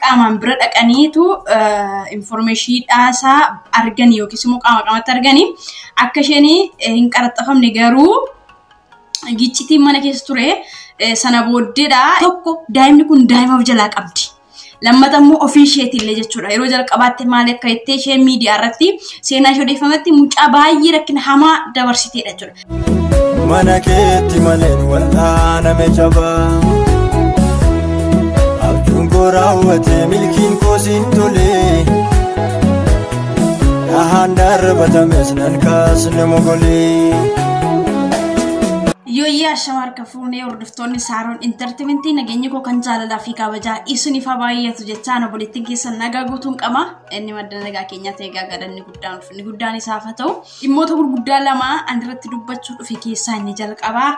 Qaamaan bira dhaqaniitu information dhaasaa arganii yookiis immoo qaama qaamatti arganii akka isheen hin qaraxxafamne garuu giccitiin mana keessa ture sana booddeedha. Tokko daa'imni kun daa'ima of jalaa qabdi. Lammata immoo ofii isheetillee jechuudha. Yeroo jalqabaatti maal akka jettee isheen miidiyaa irratti seenaa ishee odeeffametti mucaa baay'ee rakkina hamaa dabarsiteedha jechuudha. Mana keetti maleen wal'aaname cabaa. Abjuun koo raawwate milkiin koo siin tolee. Dhahaan darbatames nan kaasne mogolee. Yooyyaa ashama harka fuunee hordoftoonni Saaroon Entertainmentii, nageenyi koo kan jaalalaa fi kabajaa isiniif haa baay'atu jechaan obboleettiin keessan nagaa guutuun qaba. Inni madda nagaa keenyaa ta'e egaa galanni guddaan ulfinni guddaan isaaf haa ta'u. Dhimmoota gurguddaa lama ani irratti dubbachuu dhufe keessaa inni jalqabaa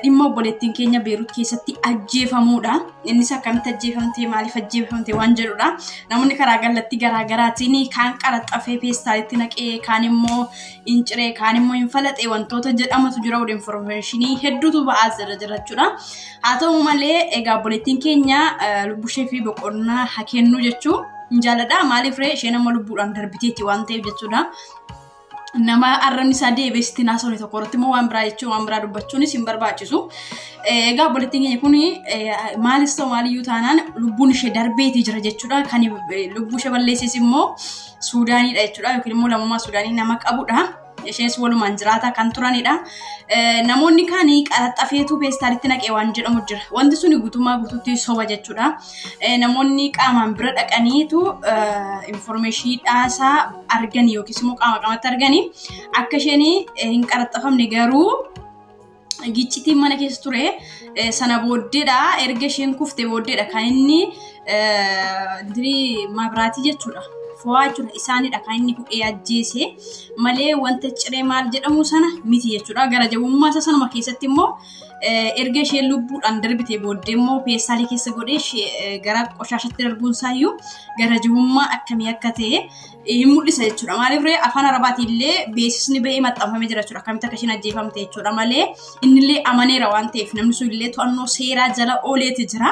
dhimma obboleettiin keenya Beerut keessatti ajjeefamuudha. Innis akkamitti ajjeefamte, maaliif ajjeefamte waan jedhudha. Namoonni karaa kallattii garaa garaatiin kaan qaraxxafee peestaalitti naqee, kaan immoo hin ciree, kaan immoo hin falaxee wantoota jedhamutu jira, information hedduutu ba'aa jira jechuudha. Haa ta'u malee egaa obboleettiin keenya lubbuu ishee fi boqonnaa haa kennu jechuu hin jaalladha. Maaliif ree, isheen amma lubbuudhaan darbiteetti waan ta'eef jechuudha. Nama arrabni isaa deebi'ee sitti naasofne tokko irratti immoo waan biraa jechuun, waan biraa dubbachuunis hin barbaachisu. Egaa obboleettiin keenya kun maalis ta'u maaliyyuu taanaan lubbuun ishee darbeetii jira jechuudha. Kan lubbuu ishee balleesses immoo Suudaaniidha jechuudha yookiin immoo lammummaa Suudaanii nama qabudha. Isheenis walumaan jiraataa kan turanidha. Namoonni kaan qaraxxafeetu peestaalitti naqee waan jedhamu jira. Wanti suni guutummaa guutuutti soba jechuudha. Namoonni qaamaan bira dhaqaniitu information dhaasaa arganii yookiis immoo qaama qaamatti arganii akka isheen hin qaraxxafamne garuu giccitiin mana keessa ture sana booddeedha, erga isheen kufte booddeedha kan inni mabraatii jechuudha. Fo'aa jechuudha, isaanidha kan inni hudhee ajjeese malee wanta ciree maal jedhamu sana miti jechuudha. Gara jabummaa isaa sanuma keessatti immoo erga isheen lubbuudhaan darbite booddee immoo peestaalii keessa godhee gara qoshaashatti darbuun isaayyuu gara jabummaa akkamii akka ta'e hin mul'isa jechuudha. Maaliif ree, afaan Arabaatiin illee beeksisni ba'ee maxxanfamee jira jechuudha. Akkamitti akka isheen ajjeefamte jechuudha malee innillee amaneera waan ta'eef namni sun illee to'annoo seeraa jala ooleeti jira.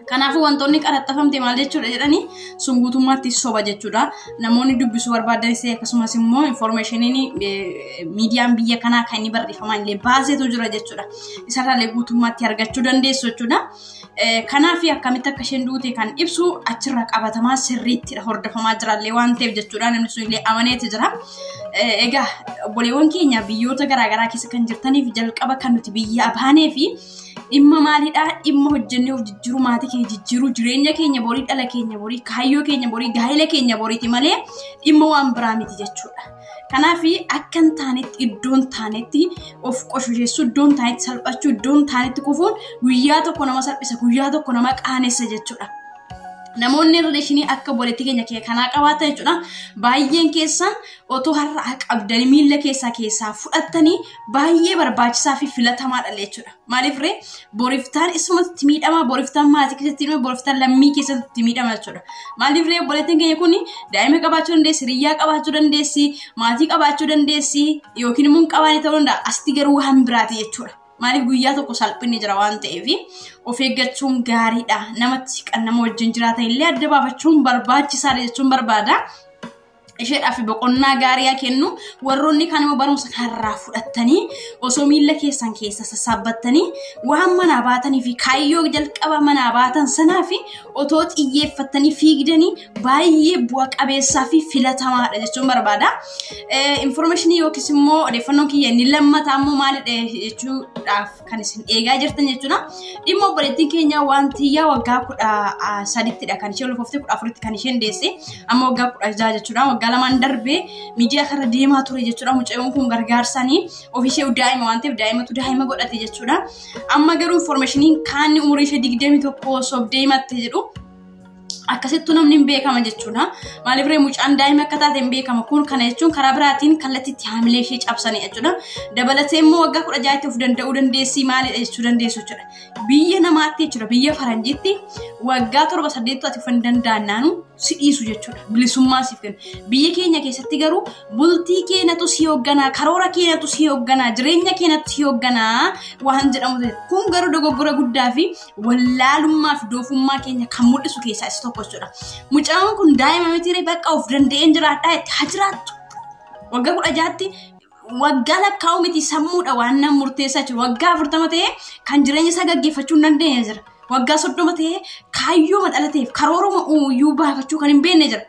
Kanaafuu wantoonni qaraxxafamte maal jechuudha jedhanii sun guutummaatti soba jechuudha. Namoonni dubbisuu barbaadanis ta'e akkasumas immoo informationiin miidiyaan biyya kanaa kan inni barreeffamaan illee baaseetu jira jechuudha. Isarraallee guutummaatti argachuu dandeessu jechuudha. Kanaaf akkamitti akka isheen duute kan ibsu achirra qabatamaa sirriittidha hordofamaa jirallee waan ta'eef jechuudha. Namni sun illee amaneeti jira. Egaa obboleewwan keenya biyyoota garaagaraa keessa kan jirtaniif, jalqaba kan nuti biyyaa baanee fi dhimma maalidhaa? Dhimma hojjennee of jijjiiruu, maatii keenya jijjiiruu, jireenya keenya borii, dhala keenya borii, kaayyoo keenya borii, gaa'ela keenya boriiti malee dhimma waan biraa miti jechuudha. Kanaaf akka hin taanetti iddoo hin taanetti of qoshosheessuu, iddoo hin taanetti salphachuu, iddoo hin taanetti kufuun guyyaa tokko nama salphisa, guyyaa tokko nama qaanessa jechuudha. Namoonni relationii akka obboleettii keenya kanaa qabaatan jechuudha. Baay'een keessan otoo har'a qabdanii miilla keessaa keessaa fudhattanii baay'ee barbaachisaa fi filatamaadha jechuudha. Maaliif ree, boriftaan isumatti miidhama, boriftaan maatii keessatti miidhama, boriftaan lammii keessatti miidhama jechuudha. Maaliif ree, obboleettiin keenya kun daa'ima qabaachuu dandeessi, hiriyyaa qabaachuu dandeessi, maatii qabaachuu dandeessi yookiin immoo hin qabaanne ta'uu danda'a. Asitti garuu waan biraati jechuudha. Maaliif, guyyaa tokko salphinni jira waan ta'eef of eeggachuun gaariidha. Namatti siqan, nama wajjin jiraatan illee adda baafachuun barbaachisaadha jechuun barbaada. Isheedhaaf boqonnaa gaarii haa kennu. Warroonni kaan immoo barumsa kanarraa fudhattanii osoo miilla keessan keessa sassaabbattanii waan manaa baatanii fi kaayyoo jalqaba manaa baatan sanaa fi otoo xiyyeeffattanii fiigdanii baay'ee bu'a qabeessaa fi filatamaadha jechuun barbaada. Informationii yookiis immoo odeeffannoon kiyya inni lammataa immoo maalidha jechuudhaaf kan isin eegaa jirtan jechuudha. Dhimma obboleettiin keenya Wantiyyaa waggaa 13ttidha kan isheen ulfooftee, 14tti kan isheen deesse, amma waggaa 16 jechuudha. Waggaa 2n darbee miidiyaa kana deemaa ture jechuudha. Mucayyoon kun gargaarsanii ofiishee daa'ima waan ta'eef daa'imatu daa'ima godhate jechuudha. Amma garuu informationiin kaan umurii ishee 21 sobdee himatte jedhu, akkasittuu namni hin beekama jechuudha. Maaliif ree, mucaan daa'ima akka taate hin beekama. Kun kana jechuun karaa biraatiin kallattii haamilee ishee cabsanii jechuudha. Dabalatee immoo waggaa 16tti of danda'uu dandeessii maalidha jechuu dandeessu jechuudha. Biyya namaatti jechuudha, biyya faranjiitti waggaa 7 8 ati of hin danda'annaanu si dhiisu jechuudha. Bilisummaa siif kennu. Biyya keenya keessatti garuu bultii keenyatu si hoogganaa, karoora keenyatu si hoogganaa, jireenya keenyatu si hoogganaa waan jedhamu. Kun garuu dogoggora guddaa fi wallaalummaa fi doofummaa keenya kan mul'isu keessaa isa tokko. tokko jechuudha. Mucaan kun daa'ima mitiiree bakka of danda'een jiraadhaa itti haa jiraattu. Waggaa 16tti waggaa lakkaa'u miti sammuudha waan nama murteessaa jiru. Waggaa 40 ta'ee kan jireenya isaa gaggeeffachuu hin dandeenye jira. Waggaa 30 ta'ee kaayyoo dhalateef karooruma iyyuu baafachuu kan hin beekne jira.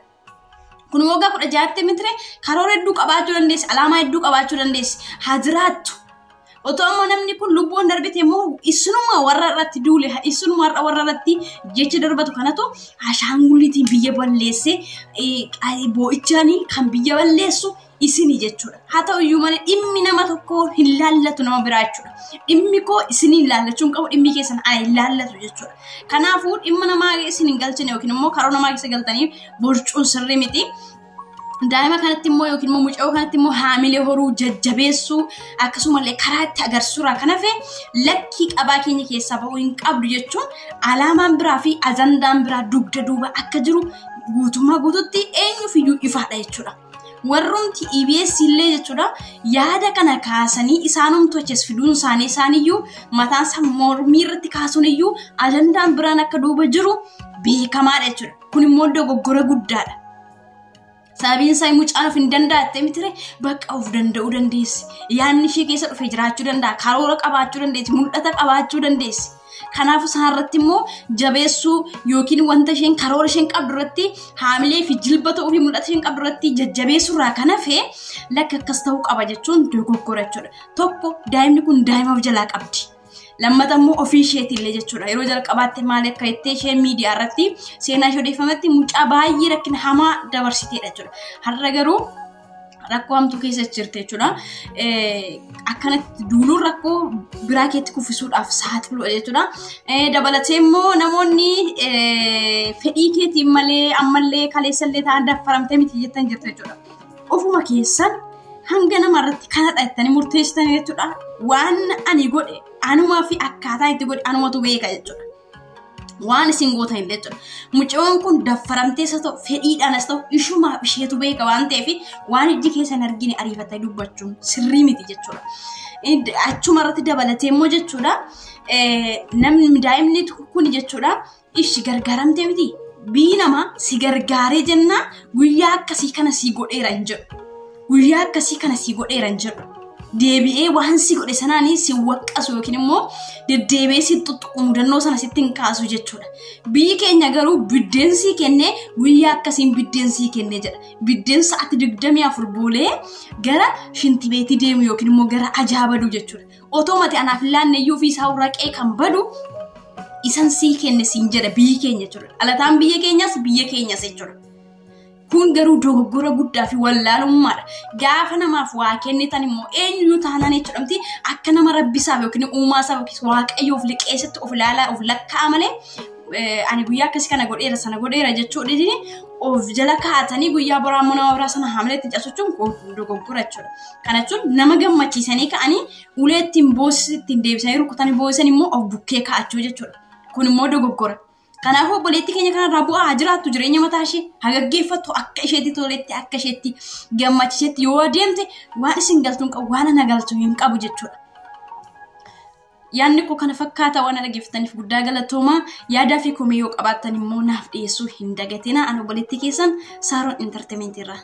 Kun waggaa 16tti mitire karoora hedduu qabaachuu dandeessi, alaamaa hedduu qabaachuu dandeessi. Haa jiraattu. Otoo ammoo namni kun lubbuun darbite immoo isinuma warra irratti duule, isinuma warra irratti jecha darbatu kanatu ashaangulliitiin biyya balleesse, boo'ichaan kan biyya balleessu isini jechuudha. Haa ta'u iyyuu malee dhimmi nama tokkoo hin laallatu nama biraa jechuudha. Dhimmi koo isinii laallachuu hin qabu, dhimmi keessan ana hin laallatu jechuudha. Kanaafuu dhimma namaa isin hin galchine yookiin immoo karoora namaa keessa galtanii borcuun sirrii miti. Daa'ima kanatti immoo yookiin immoo mucayyoo kanatti immoo haamilee horuu jajjabeessuu akkasumallee karaa itti agarsiisuurraa kan hafe lakkii qabaa keenya keessaa ba'uu hin qabdu jechuun alaamaan biraa fi ajandaan biraa dugda duuba akka jiru guutummaa guututti eenyuufiyyuu ifaadha jechuudha. Warrumti EBS illee jechuudha yaada kana kaasanii isaanumtu achas fiduun isaanii isaaniyyuu mataan isaa mormii irratti kaasuun iyyuu ajandaan biraan akka duuba jiru beekamaadha jechuudha. Kun immoo dogoggora guddaadha. Sababiin isaa mucaan of hin danda'atte mitire bakka of danda'uu dandeessi. Yaadni ishee keessa dhufe jiraachuu danda'a. Karoora qabaachuu dandeessi. Mul'ata qabaachuu dandeessi. Kanaafuu sanarratti immoo jabeessuu yookiin wanta isheen karoora isheen qabdu irratti haamilee fi jilba ta'uu fi mul'ata isheen qabdu irratti jajjabeessuurraa kan hafe lakka akkas ta'uu qaba jechuun dogoggora jechuudha. Tokko daa'imni kun daa'ima of jalaa qabdi. Lammata immoo ofii isheetiillee jechuudha. Yeroo jalqabaatti maal akka jettee isheen miidiyaa irratti seenaa ishee odeeffametti mucaa baay'ee rakkina hamaa dabarsiteedha jechuudha. Har'a garuu rakkoo hamtuu keessa jirti jechuudha. Akkanatti duuluun rakkoo biraa keetti kuffisuudhaaf saaxiluudha jechuudha. Dabalatee immoo namoonni fedhii keetiin malee ammallee kaleessallee ta'an daffaramtee miti jettan jirtu jechuudha. Ofuma keessan hanga nama irratti kanadha jettanii murteessitan jechuudha. Waan ani godhe anumaa fi akkaataa itti godhe anumatu beeka jechuudha. Waan isin gootan illee jechuudha. Mucayyoon kun daffaramtees haa ta'u fedhiidhaanas ta'u ishumaaf isheetu beeka waan ta'eef waan ijji keessan argine ariifatanii dubbachuun sirrii miti jechuudha. Achuma irratti dabalatee immoo jechuudha. Namni daa'imni kun jechuudha ishi gargaaramtee miti. Biyyi namaa si gargaaree jennaan guyyaa akkasii kana si godheera hin jedhu. Guyyaa akkasii kana si godheera hin jedhu. Deebi'ee waan si godhe sanaanii si waqqasu yookiin immoo deddeebi'ee si tuttuqu mudannoo sana sitti hin kaasu jechuudha. Biyyi keenya garuu biddeen sii kennee guyyaa akkasiin biddeen sii kennee jedha. Biddeen sa'atii 24 boolee gara shintibeetii deemu yookiin immoo gara ajaa badu jechuudha. Otoo mati anaaf hin laanne iyyuu ofii isaa raqee kan badu isan sii kenne siin jedha biyyi keenya jechuudha. Dhalataan biyya keenyas biyya keenyas jechuudha. Kun garuu dogoggora guddaa fi wallaalummaadha. Gaafa namaaf waa kennitan immoo eenyuyyuu taanaan jechuudha miti akka nama rabbisaaf yookiin uumaasaaf yookiin waaqayyoof liqeessatti of ilaalaa of lakkaa'a malee ani guyyaa akkasii kana godheera sana godheera jechuudha of jala kaa'atanii guyyaa boraa immoo nama biraa sana haamilee ittiin cabsachuun dogoggora jechuudha. Kana jechuun nama gammachiisanii ka'anii ulee ittiin boosisan ittiin deebisanii rukutanii boosisan immoo of bukkee kaa'achuu jechuudha. Kun immoo dogoggora. Kanaafuu obboleettii keenya kanarraa bu'aa haa jiraattu jireenya mataa ishee haa gaggeeffattu akka isheetti toletti akka isheetti gammachiisetti yoo adeemte waan isin galtu hin qabu waan ana galtu hin qabu jechuudha. Yaadni koo kana fakkaata waan dhaggeeffataniif guddaa galatoomaa yaadaa fi komii yoo qabaattan immoo naaf dhiyeessuu hin dagatinaa. Ani obboleettii keessan Saaroon Intarteementii irraa.